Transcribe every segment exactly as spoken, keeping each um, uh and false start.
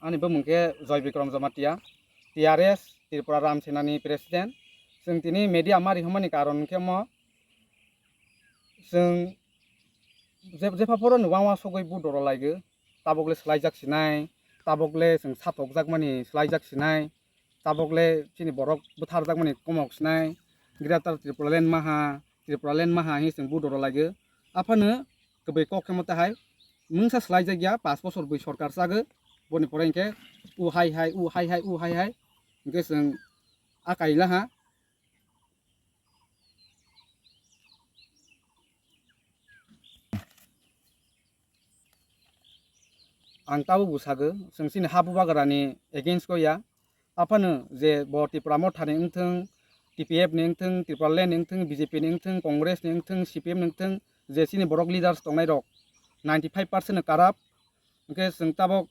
Ani bumung khe Joy Bikram Jamatia, T R S, Tripura Ram Senani President. Chwng tini media ma rihormani karon khe mo, chwng je-, jepha phoro ni uansugwi vote rw laigo, tabok le swlaijak sinai, tabok le chwng satokjakmani swlaijak sinai, tabok le chini borok bwtharjakmani komok sinai, Greater Tripura Land maha, Tripura Land maha hinwi chwng vote rw laigo. Aphano kwbwi kok khe mo tahai mungsa swlaijakya, pash bosor bwi sorkar chago, boni pore hinkhe u hai hai, u hai hai, u hai hai, hinkhe chwng a kaila ha. Ang tabuk bo sago, chwng chini ha bubagrani against o ya. Aphano je bo Tipra Mothani wngthung, T P F ni wngthung, Tripura Land ni wngthung, B J P ni wngthung, Congress ni wngthung, C P M ni wngthung, je chini borok leaders tongnai rok ninety five percent no karap. Hwnkhe chwng tabok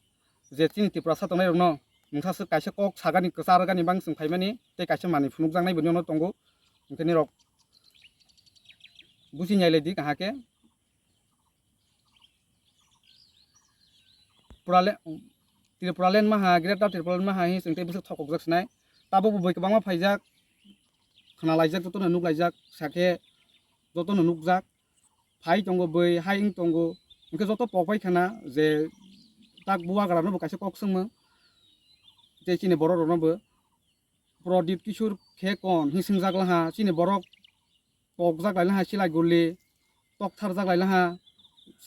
je chini Tiprasa tongnai rokno mungsa swk kaisa kok sagani, kwchar gani bang chwng phaimani tei kaisa manwi phunukjaknai bo nono tongo. Hwnkhe nirok busi nailaidi kaham khe. Purale-, Tripura Land maha, Greater Tripura Land maha hinwi chwng tei bwswk thokokjak sinai. Tabuk bo bui kwbangma phaijak, khwnalaijak, jotono nuklaijak, sakhe jotono nukjak. Phai tongo bui, hai wng tongo. Hwnkhe joto pok bai khana je tak bubagrano bo kaisa kok swngmung. Tei chini borok rokno bo Prodip Kishore khe kon hinwi swngjak laha, chini borok pokjak lai laha, silai guli toktharjak lai laha,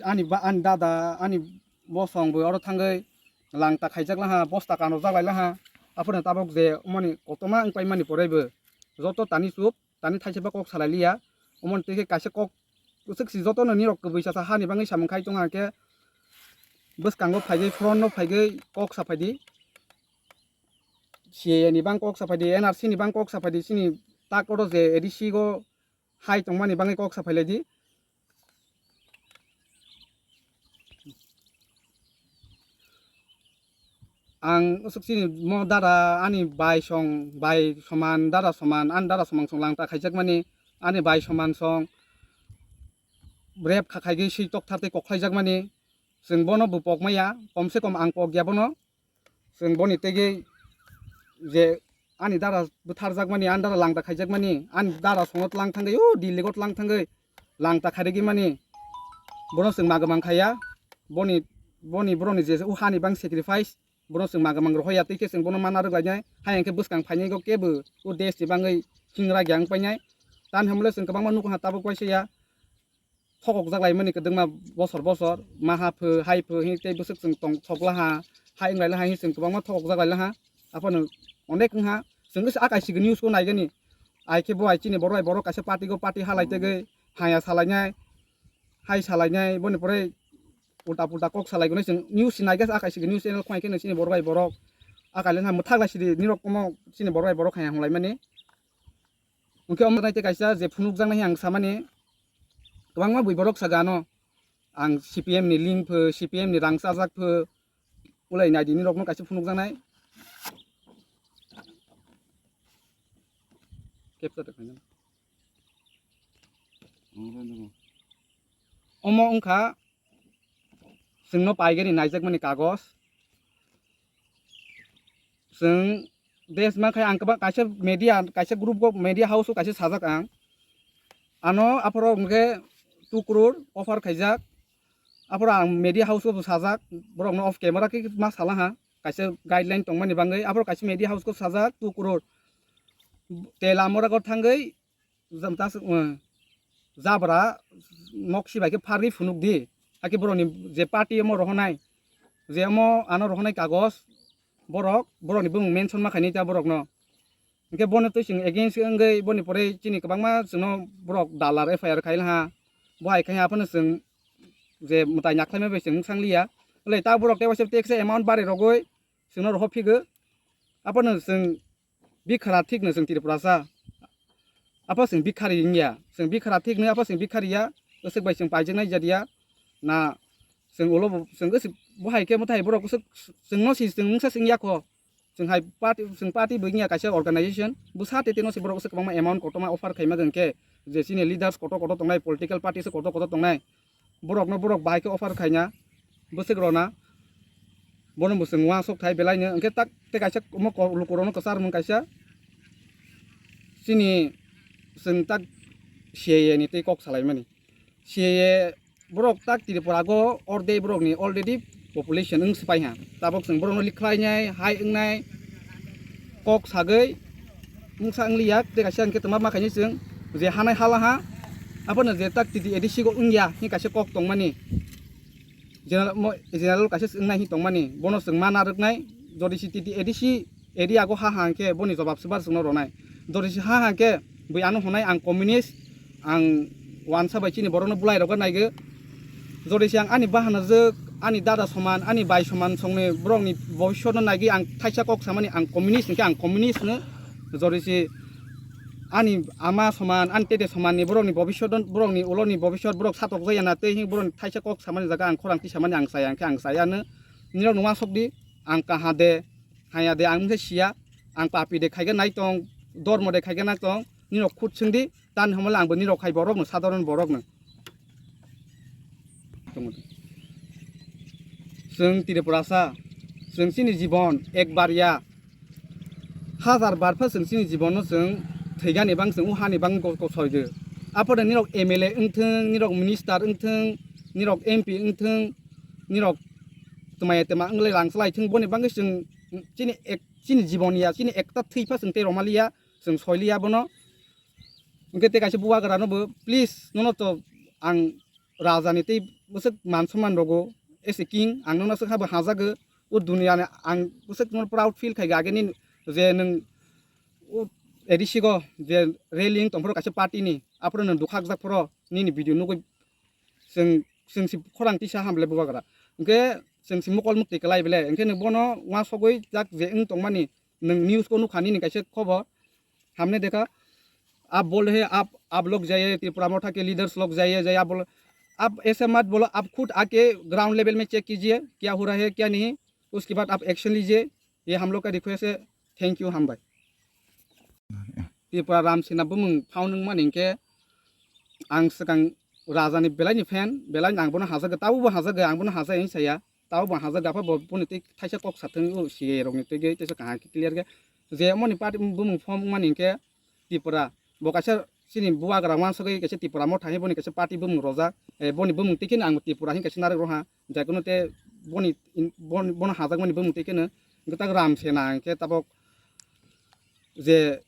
ani ba, ani dada, ani bosong bo oro thangwi langta khaijak laha, bosta kanojak lai laha. Aphano tabok je omoni kotorma wng paimani poraibo joto tani chup, tani thaisa ba kok salai liya. Omoni tei khe kaisa kok swk si jotono nirok kwbwi chasa hani bangwi samung khai tongkha khe bwskango phaigwi, front no phaigwi kok saphaidi. C A A ni bang kok saphaidi, N R C ni bang kok saphaidi, chini tak oro je A D C go hai tongmani bangwi kok saphailaidi. Ang usuk chini mo dara ani bai song, bai soman, dara soman, ani dara somang song langta khaijakmani, ani bai soman song rep kha khaigwi swi tokthar tei koklaijakmani, chwng bono bo pokmaya, komse kom ang pokya bono. Chwng boni tegwi je ani dara bwtharjakmani, ani dara langta khaijakmani, ani dara songo tlang thangwi, o Delhi go tlang thangwi langta khairigwi mani, bono chwng magwmang khaiya. Boni, boni boroni je o hani bang sacrifice, bono chwng magwmang rohoya, tei khe chwng bono mana rwglainai. Hai hwnkhe bwskang phainai go kebo o desh ni bangwi hingra gyang painai. Tani hamle chwng kwbangma nukha tabuk waisa ya. Thokokjak laimani kwdwkma bosor bosor, ma ha pho, hai pho, hini tei bwswk chwng tong thok laha, hai wng lai laha, hini chwng kwbangma thokokjak lai laha. Aphano onek wngha, chwng khe a kaisa news o naigani. Ai khe bo ai chini borok bai borok kaisa party go party halai tegwi haya salainai, hai salainai, boni pore ulta pulta kok salai gonai chwng news si naigasa a kaisa news channel khwlai khe chini borok bai borok a kaisa mwthak lai sidi nirok komo chini borok bai borok haya hwnlaimani. Hwnkhe omo nai tei kaisa je phunukjaknai ang samani, kwbangma bui borok saga ano, ang C P M ni link pho, C P M ni rang chajak pho, ulai naidi nirokno kaisa phunukjaknai. Capture de khaina. Omo wngkha chwngno paigani naijakmani kagoj. Chwng desh mankhe ang kwbang kaisa media, kaisa group o, media house o kaisa sajak ang. Ano aphoro hwnkhe two crore offer khaijak. Aphoro ang media house o bo sajak, borokno off camera khe ma sala ha. Kaisa guideline tongmani bangwi aphoro kaisa media house o sajak two crore. Tela mora go thangwi jam tas, eh, jabra nok si bai khe pharwi phunuk di. Hakhe borokni je party omo rohonai, je omo ano rohonai kagoj, borok, borokni bumung mention ma khainai ta borokno. Hwnkhe bono twi chwng against wngwi boni pore chini kwbangma chwngno borok dalar F I R khai laha. Bo hai khai aphano chwng je mwtai nakhlaima bai chwng wng sangliya. Wlai ta borok tei waisa tei kisa amount bari rogwi chwngno rohor phigo. Aphano chwng bikhara thikno chwng Tripurasa. Apha chwng bikhari wngya, chwng bikhara thikno apha chwng bikhari ya, bwswk bai chwng paijaknai jat ya. Na chwng ulo bo, chwng bwswk bo hai khe mwtai borok bwswk chwngno si chwng mungsa chwng ya kho. Chwng hai party, chwng party bo wngya kaisa organization, bwsa tei tei no se borok bwswk kwbangma amount kotorma offer khaima jang khe, je chini leaders kotor kotor tongnai, political party se kotor kotor tongnai, borokno borok bahai khe offer khaina, bwswk rona. Bono bo chwng uansuk thai belai no, hwnkhe tak tei kaisa omo ko-, lukurokno kwchar mung kaisa chini chwng tak C A A ni tei kok salaimani. C A A borok tak Tripura go ordek borokni already population wng swpai ha. Tabok chwng borokno likhlainai, hai wngnai, kok sagwi wngsa wngliya, tei kaisa hwnkhe twma ma khainai chwng je hanai hala ha, abono je tak T T A D C go wngya hwnwi kaisa kok tongmani. General mo-, general kaisa wngnai hwnwi tongmani, bono chwng ma narwknai, jodi si T T A D C area go ha ha hwnkhe boni jobab swbar chwngno rwnai. Jodi si ha ha hwnkhe bui ano hwnai ang communist, ang uansa bai chini borokno bulai rokgwi naigwi. Jodi si ang ani bahanajwk, ani dada soman, ani bai soman songni borokni bobiswtno naigwi ang thaisa kok samani ang communist hwnkhe ang communist hwno. Jodi si ani ama soman, ani tete somanni borokni bobiswt, borokni uloni bobiswt borok satokjaya na tei hwnwi borokni thaisa kok samani jaga ang khorang tisamani ang chaya hwnkhe ang chaya hwno. Nirok no uansuk di, ang kaha de, haya de, ang wngkhe siya, ang papi de khaikhe nai tong, dormo de khaikhe nai tong, nirok khut swng di, tani hwnmale ang bo nirok hai borok no, sadharon borok no. Chwng Tripurasa, chwng chini jibon ekbar ya, hajar bar pha chwng chini jibon no chwng thwigani bang chwng o hani bang ko-, kosoi de. Aphano nirok M L A wngthwng, nirok minister wngthwng, nirok M P wngthwng, nirok twmai twma wngwi rang chwlaithwng, boni bagwi chwng chini ek, chini jibon ya, chini ekta thwi pha chwng tei romaliya, chwng soiliya bono. Hwnkhe tei kaisa bubagra no bo, please, nono to ang raja ni tei bwswk man somman rogo, as a king, ang nono swkha bo hajago, o duniya ni ang bwswk nono proud feel khai age nini je nwng o A D C go je rally wng tong phoro kaisa party ni, aphuru nwng dukha jak phoro nini video nugwi chwng, chwng si khorang tisa ham le bubagra. Hwnkhe chwng si mokol mukti kwlai bele, hwnkhe nwng bono uansugwi jak je wng tongmani, nwng news ko nukha nini kaisa khobor, hamne dekha, ab bol he ab, ab log jaiye, Tripura Motha ke leaders log jaiye, jaiye ab bol, ab aise mat bolo, ab khud aake ground level mein check kijiye, kya ho raha hai, kya nahi, uske baad ab action lijiye, ye hum log ka request hai, thank you, hambai. Tripura Ram Sena bumung phau nung mani hwnkhe ang swkang raja ni belai ni fan, belai ni ang bono hajago, tabukbo hajago, ang bono hajai hwnwi saya, tabukbo hajago, aphabo boni tei thaisa kok sathung o C A A rok ni tei tei kaham khe clear khe je omo ni party bumung form wng mani hwnkhe Tripura bo kaisa chini bubagra uansugwi kaisa Tripura Motha hai boni kaisa party bumung rojak, eh, boni bumung tei kheno ang Tripura hin kaisa narwk rwha, jai kuno tei boni, boni, bono hajakmani bumung tei kheno hwnkhe tak Ram Sena hwnkhe tabok je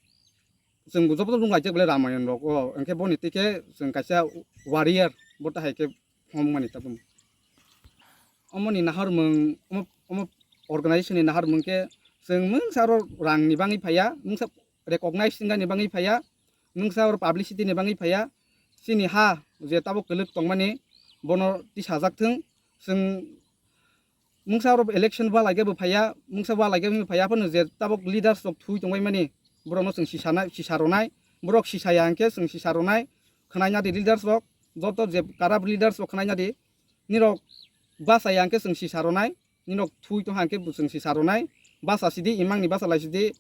chwng joto nung laijak belai Ramayon rok o, hwnkhe boni tei khe chwng kaisa warrior bo ta hai khe phomokmani tabuk. Omoni naharmung, omo, omo organization ni naharmung khe chwng mungsa oro rang ni bangwi phaiya, mungsa recognize wngani bangwi phaiya, mungsa oro publicity ni bangwi phaiya, chini ha je tabuk kwlwk tongmani bono tisajak thung, chwng mungsa oro election ba laigebo phaiya, mungsa ba laigebo phaiya, phano je tabuk leaders rok thui tongbai mani, borokno chwng sisana, sisa rwnai, borok sisaya hwnkhe chwng sisa rwnai, khwnaina di leaders rok, joto je karap leaders rok khwnaina di, nirok bachaya hwnkhe chwng sisa rwnai, nirok thui tongha hwnkhe chwng sisa rwnai, bacha sidi, imangni bacha lai sidi,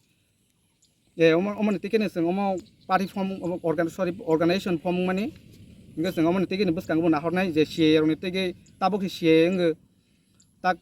eh, omo, omoni tei khe chwng omo party form, omo organ-, sorry, organization form wngmani, hwnkhe chwng omoni tei khe bwskango bo nahornai je C A A rokni tei khe tabuk se C A A wngkhe, tak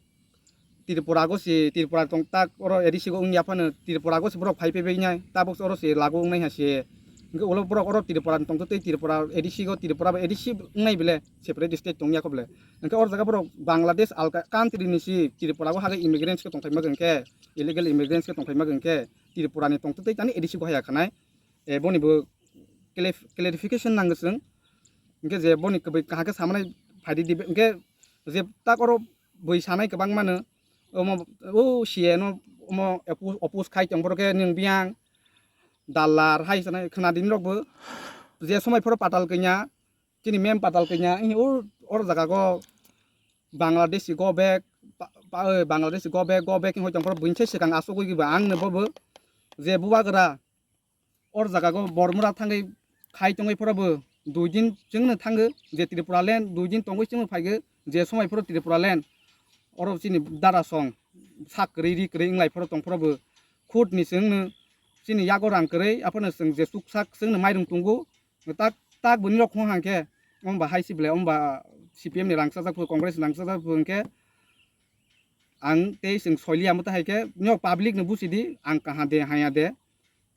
Tripura go se, Tripura tong tak oro A D C go wngya phano Tripura go se borok phai phaibai nai, tabuk oro se lagu wngnai ha se. Hwnkhe ulo borok oro Tripura ni tongtwtwi Tripura A D C go, Tripura bai A D C wngnai bele separate state tongya kho bele. Hwnkhe oro jaga borok Bangladesh alka country ni se Tripura go hagwi immigrants khe tongthai ma hwnkhe, illegal immigrants khe tongthai ma hwnkhe Tripura ni tongtwtwi tani A D C go haya khanai. Eh, boni bo clarif-, clarification nango chwng. Hwnkhe je boni kwbwi kaham khe samanai phaidi dibe, hwnkhe je tak oro bui sanai kwbang mano, omo, o C A no omo oppo-, oppose khai tong borok khe nwng biyang dallar hai sanai khwna di norok bo. Je somai phoro patal kanya, chini mem patal kanya, o, oro jaga go Bangladeshi go back, pa, pa, Bangladeshi go back, go back hoi tong phoro buini se swkang asugwi ba ang no bobo je bubagra or jaga go Bormura thangwi khai tongwi phoro bo dui din chwngno thango je Tripura land dui din tongwi chwngno phaigo je somai phoro Tripura land oro chini dara song sak kwrwi ri kwrwi wnglai phoro tong phoro bo khut ni chwngno chini yago rang kwrwi aphano chwng je chuksak chwngno mairung tongo tak tak bwni rok hong hang khe omo ba hai si belai omo ba C P M ni rang chajak phu Congress ni rang chajak phu hwnkhe ang tei chwng soiliya, amo tei hai khe niyok public no buchidi ang kaha de haya de,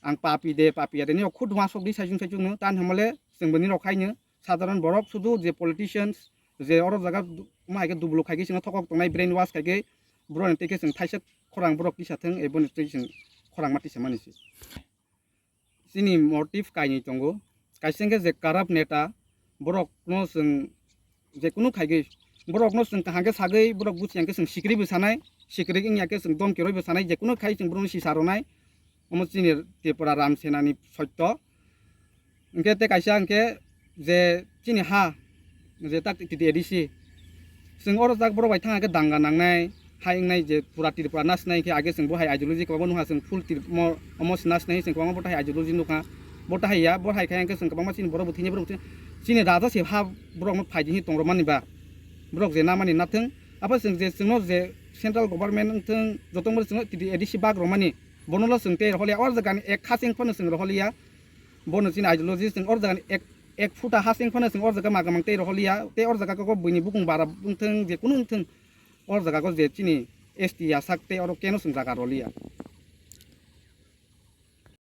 ang papi de papiya de, niyok khud wasok di saichung saichung no tan hamale chwng bini rok khaino sadharon borok sudu je politicians je oro jaga ma hai khe dubuluk khai khe chwngno thokok tongnai brain wash khai khe borok ni tei khe chwng thaisa khorang borok tisa thwng eboni tei chwng khorang ma tisa mani se. Chini motive kainwi tongo. Kaisa hwnkhe je corrupt neta, borokno chwng je kunu khaigwi, borokno chwng kaham khe sagwi, borok buchi hwnkhe chwng sikri bo sanai, sikri wngya khe chwng domki rwi bo sanai, je kunu khai chwng borokno sisa rwnai. Omo chini Tripura Ram Senani sotto. Hwnkhe tei kaisa hwnkhe je chini ha, je tak T T A D C, chwng oro tak borok bai thang khe danga nangnai, hai wngnai je pura Tripura nasnai khe age chwng bo hai ideology kwbangma nukha, chwng full Trip-, mo-, omo se nasnai chwng kwbangma bo tahai ideology nukha, bo tahai ya, bo hai khe hwnkhe chwng kwbangma chini borok bo thwini borok bo thwini, chini raja se ha borok no phai di hi tong rwmani ba, borok je namani nathwng, abo chwng je chwngno je central government wngthwng, joto wngmani chwngno T T A D C bak rwmani, bono lo chwng tei rohorliya, or jagani ek khacheng phano chwng rohorliya, bono chini ideology chwng or jagani ek, ek phuta ha chwng phano chwng or jaga magamang tei rohorliya, tei or jaga kok buini bukung bara wngthwng, je kunu wngthwng, or jaga o je chini S T ya sak tei oro keno chwng jaga roliya.